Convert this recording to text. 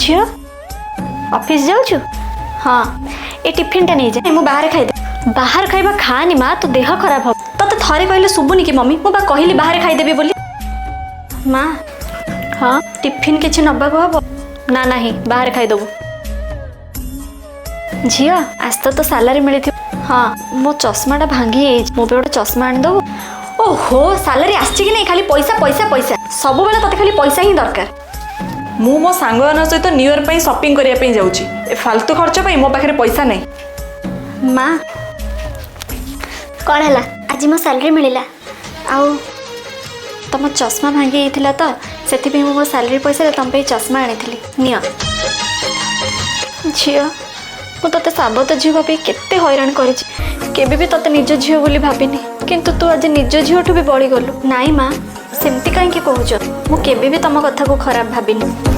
ଝିଅ, ଅଫିସ୍ ଯାଉଛୁ? ହଁ, ଏ ଟିଫିନଟା ନେଇଯା, ମୁଁ ବାହାରେ ଖାଇଦେବି। ବାହାର ଖାଇବା ଖାଆନି ମା, ତୋ ଦେହ ଖରାପ ହବ। ତତେ ଥରେ କହିଲେ ଶୁଭୁନି କି ମମି? ମୁଁ ବା କହିଲି ବାହାରେ ଖାଇଦେବି ବୋଲି। ମା। ହଁ, ଟିଫିନ କିଛି ନେବାକୁ ହବ ନା? ନାହିଁ, ବାହାରେ ଖାଇଦେବୁ। ଝିଅ, ଆଜି ତ ତୋ ସାଲାରୀ ମିଳିଥିବ। ହଁ, ମୋ ଚଷମାଟା ଭାଙ୍ଗି ଯାଇଛି, ମୋ ପାଇଁ ଗୋଟେ ଚଷମା ଆଣିଦେବୁ। ଓହୋ, ସାଲାରୀ ଆସିଛି କି ନାହିଁ, ଖାଲି ପଇସା ପଇସା ପଇସା। ସବୁବେଳେ ତତେ ଖାଲି ପଇସା ହିଁ ଦରକାର। ମୁଁ ମୋ ସାଙ୍ଗମାନଙ୍କ ସହିତ ନ୍ୟୁ ଇୟର ପାଇଁ ସପିଂ କରିବା ପାଇଁ ଯାଉଛି। ଏ ଫାଲତୁ ଖର୍ଚ୍ଚ ପାଇଁ ମୋ ପାଖରେ ପଇସା ନାହିଁ। ମା। କ'ଣ ହେଲା? ଆଜି ମୋ ସାଲାରୀ ମିଳିଲା। ଆଉ ତମ ଚଷମା ଭାଙ୍ଗି ଯାଇଥିଲା ତ, ସେଥିପାଇଁ ମୁଁ ମୋ ସାଲାରୀ ପଇସାରେ ତମ ପାଇଁ ଚଷମା ଆଣିଥିଲି, ନିଅ। ଝିଅ, ମୁଁ ତତେ ସାବତ ଝିଅ ଭାବି କେତେ ହଇରାଣ କରିଛି। କେବେ ବି ତତେ ନିଜ ଝିଅ ବୋଲି ଭାବିନି, କିନ୍ତୁ ତୁ ଆଜି ନିଜ ଝିଅଠୁ ବି ବଳିଗଲୁ। ନାଇଁ ମା, ସେମିତି କାହିଁକି କହୁଛ? ମୁଁ କେବେ ବି ତମ କଥାକୁ ଖରାପ ଭାବିନି।